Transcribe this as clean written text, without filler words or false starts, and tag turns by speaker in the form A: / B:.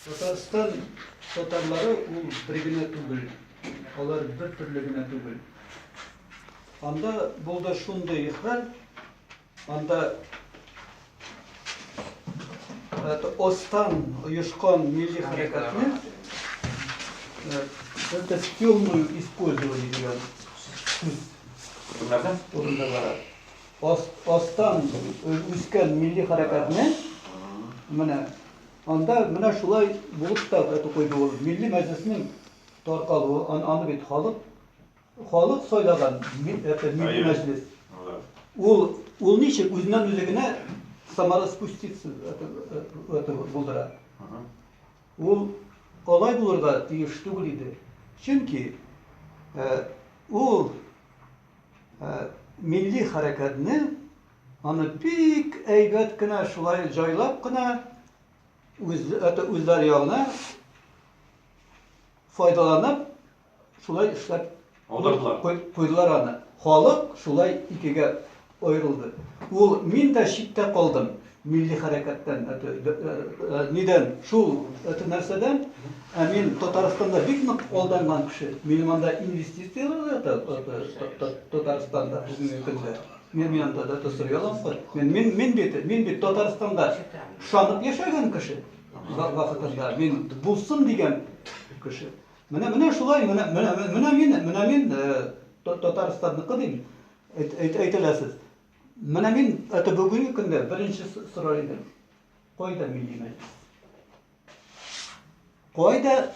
A: Татарстан татарлары ул бер генә түгел, алар бер төрле генә түгел. Анда булды шундый хәл, анда это Остан оешкан милли хәрәкәтне это в темную использовали дигән сүз
B: Кемнәрдән?
A: турында бара. Астан үскән милли хәрәкәтне менә анда менә шулай булып та это куйды ул. Милли мәҗлеснең таркалуы, аны бит халык халык сайлаган это милли мәҗлес. Ул ул ничек үзеннән үзе генә самораспуститься это, это булдыра. Ул алай булырга тиеш түгел иде. Чөнки ул милли хәрәкәтне аны бик әйбәт кенә шулай җайлап кына үз, это үзләре ягына файдаланып шулай эшләп
B: Алдырдылар.
A: Куйдылар аны. Халык шулай икегә аерылды. Ул мин дә читтә калдым милли хәрәкәттән, нидән, шул это нәрсәдән. Ә мин Татарстанда бик нык алданган кеше. Минем анда инвестицияләр ята Татарстанда бүгенге көндә. Мин мин анда да сорый алам. Мин мин мин бит мин бит Татарстанда ышанып яшәгән кеше. Вакытында мин булсын дигән кеше. Менә менә шулай менә менә менә мин менә мин Татарстанныкы дим. Әйтәләсез. Менә мин это бүгенге көндә беренче сорар идем. Кайда милли мәҗлес? Кайда?